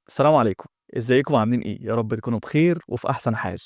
السلام عليكم، ازيكم عاملين ايه؟ يا رب تكونوا بخير وفي احسن حال.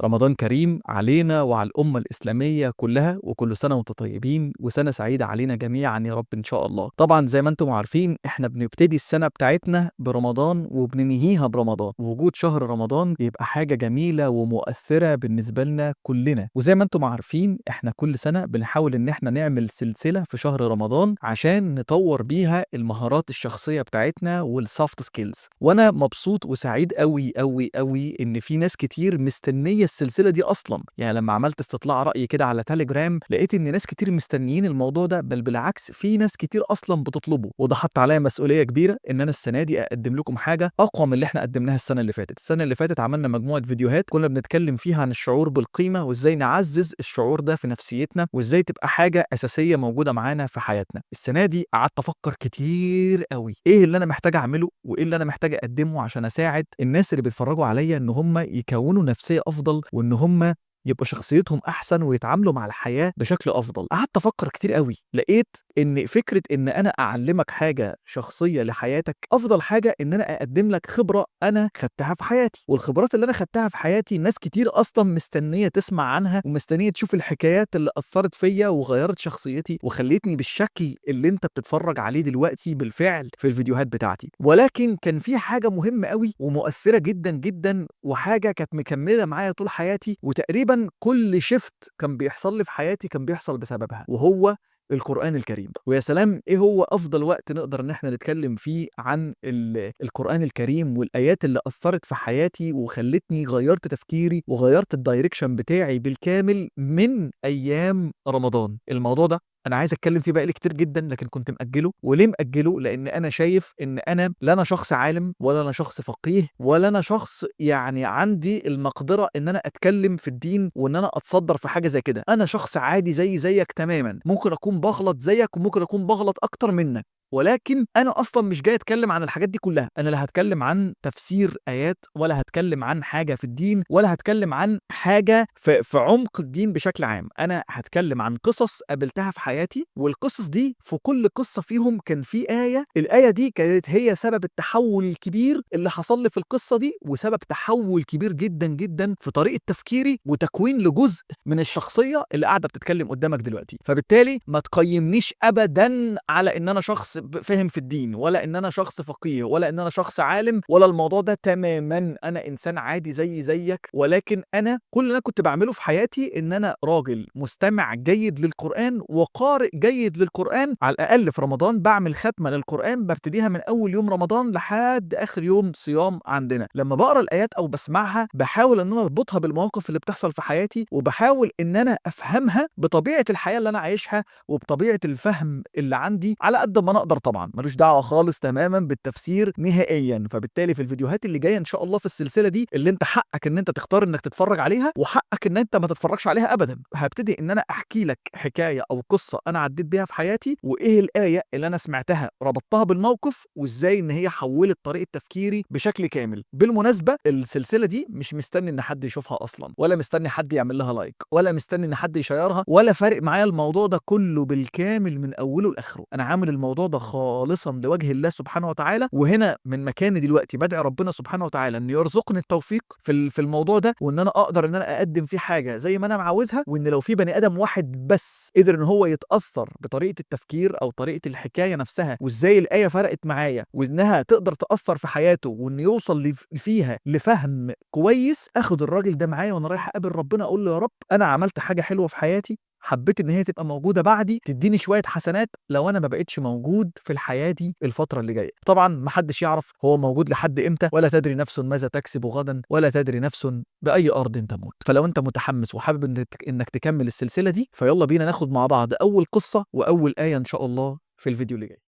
رمضان كريم علينا وعلى الأمة الإسلامية كلها، وكل سنة وانتم طيبين وسنة سعيدة علينا جميعا يا رب إن شاء الله. طبعا زي ما انتم عارفين احنا بنبتدي السنة بتاعتنا برمضان وبننهيها برمضان. وجود شهر رمضان بيبقى حاجة جميلة ومؤثرة بالنسبة لنا كلنا. وزي ما انتم عارفين احنا كل سنة بنحاول ان احنا نعمل سلسلة في شهر رمضان عشان نطور بيها المهارات الشخصية بتاعتنا وال soft skills. وانا مبسوط وسعيد قوي قوي قوي ان في ناس كتير مستنية السلسلة دي أصلا. يعني لما عملت استطلاع رأي كده على تليجرام لقيت إن ناس كتير مستنيين الموضوع ده، بل بالعكس في ناس كتير أصلا بتطلبه، وده حط عليا مسؤولية كبيرة إن أنا السنة دي أقدم لكم حاجة أقوى من اللي إحنا قدمناها السنة اللي فاتت. السنة اللي فاتت عملنا مجموعة فيديوهات كنا بنتكلم فيها عن الشعور بالقيمة وإزاي نعزز الشعور ده في نفسيتنا وإزاي تبقى حاجة أساسية موجودة معانا في حياتنا. السنة دي قعدت أفكر كتير قوي إيه اللي أنا محتاج أعمله وإيه اللي أنا محتاج أقدمه عشان أساعد الناس اللي بيتفرجوا عليا إن هم يكونوا نفسية أفضل وإن هم يبقى شخصيتهم أحسن ويتعاملوا مع الحياة بشكل أفضل. قعدت أفكر كتير قوي، لقيت إن فكرة إن أنا أعلمك حاجة شخصية لحياتك أفضل حاجة إن أنا أقدم لك خبرة أنا خدتها في حياتي، والخبرات اللي أنا خدتها في حياتي ناس كتير أصلا مستنية تسمع عنها ومستنية تشوف الحكايات اللي أثرت فيا وغيرت شخصيتي وخلتني بالشكل اللي أنت بتتفرج عليه دلوقتي بالفعل في الفيديوهات بتاعتي. ولكن كان في حاجة مهمة قوي ومؤثرة جدا جدا، وحاجة كانت مكملة معايا طول حياتي، وتقريبا كل shift كان بيحصل لي في حياتي كان بيحصل بسببها، وهو القرآن الكريم. ويا سلام ايه هو افضل وقت نقدر ان احنا نتكلم فيه عن القرآن الكريم والايات اللي اثرت في حياتي وخلتني غيرت تفكيري وغيرت ال direction بتاعي بالكامل من ايام رمضان. الموضوع ده انا عايز اتكلم فيه بقالي كتير جدا، لكن كنت مأجله. وليه مأجله؟ لان انا شايف ان انا لا انا شخص عالم ولا انا شخص فقيه ولا انا شخص يعني عندي المقدرة ان انا اتكلم في الدين وان انا اتصدر في حاجة زي كده. انا شخص عادي زي زيك تماما، ممكن اكون بغلط زيك وممكن اكون بغلط اكتر منك، ولكن انا اصلا مش جاي اتكلم عن الحاجات دي كلها. انا لا هتكلم عن تفسير ايات، ولا هتكلم عن حاجة في الدين، ولا هتكلم عن حاجة في عمق الدين بشكل عام. انا هتكلم عن قصص قابلتها في حياتي، والقصص دي في كل قصة فيهم كان في ايه، الايه دي كانت هي سبب التحول الكبير اللي حصل لي في القصة دي، وسبب تحول كبير جدا جدا في طريقه تفكيري وتكوين لجزء من الشخصية اللي قاعدة بتتكلم قدامك دلوقتي. فبالتالي ما تقيمنيش ابدا على ان انا شخص فاهم في الدين، ولا ان انا شخص فقيه، ولا ان انا شخص عالم، ولا الموضوع ده تماما. انا انسان عادي زي زيك، ولكن انا كل اللي انا كنت بعمله في حياتي ان انا راجل مستمع جيد للقرآن وقارئ جيد للقرآن. على الاقل في رمضان بعمل ختمة للقرآن ببتديها من اول يوم رمضان لحد اخر يوم صيام عندنا. لما بقرا الايات او بسمعها بحاول ان انا اربطها بالمواقف اللي بتحصل في حياتي، وبحاول ان انا افهمها بطبيعة الحياة اللي انا عايشها وبطبيعة الفهم اللي عندي على قد ما انا اقدر. طبعا ملوش دعوه خالص تماما بالتفسير نهائيا. فبالتالي في الفيديوهات اللي جاية ان شاء الله في السلسلة دي اللي انت حقك ان انت تختار انك تتفرج عليها وحقك ان انت ما تتفرجش عليها ابدا، هبتدي ان انا احكي لك حكاية او قصة انا عديت بيها في حياتي، وايه الايه اللي انا سمعتها ربطتها بالموقف، وازاي ان هي حولت طريقه تفكيري بشكل كامل. بالمناسبة السلسلة دي مش مستني ان حد يشوفها اصلا، ولا مستني حد يعمل لها like، ولا مستني ان حد يشيرها، ولا فارق معايا الموضوع ده كله بالكامل من اوله لاخره. انا عامل الموضوع ده خالصا لوجه الله سبحانه وتعالى، وهنا من مكاني دلوقتي بدعي ربنا سبحانه وتعالى ان يرزقني التوفيق في الموضوع ده، وان انا اقدر ان انا اقدم فيه حاجة زي ما انا عاوزها، وان لو في بني ادم واحد بس قدر ان هو يتاثر بطريقة التفكير او طريقه الحكاية نفسها وازاي الايه فرقت معايا وانها تقدر تاثر في حياته وان يوصل فيها لفهم كويس، اخد الراجل ده معايا وانا رايح اقابل ربنا اقول له يا رب انا عملت حاجة حلوة في حياتي، حبيت ان هي تبقى موجودة بعدي، تديني شوية حسنات لو انا ما بقتش موجود في الحياة دي الفترة اللي جاية. طبعا ما حدش يعرف هو موجود لحد امتى، ولا تدري نفس ماذا تكسب غدا، ولا تدري نفس باي ارض تموت. فلو انت متحمس وحابب انك تكمل السلسلة دي، فيلا بينا ناخد مع بعض اول قصة واول ايه ان شاء الله في الفيديو اللي جاي.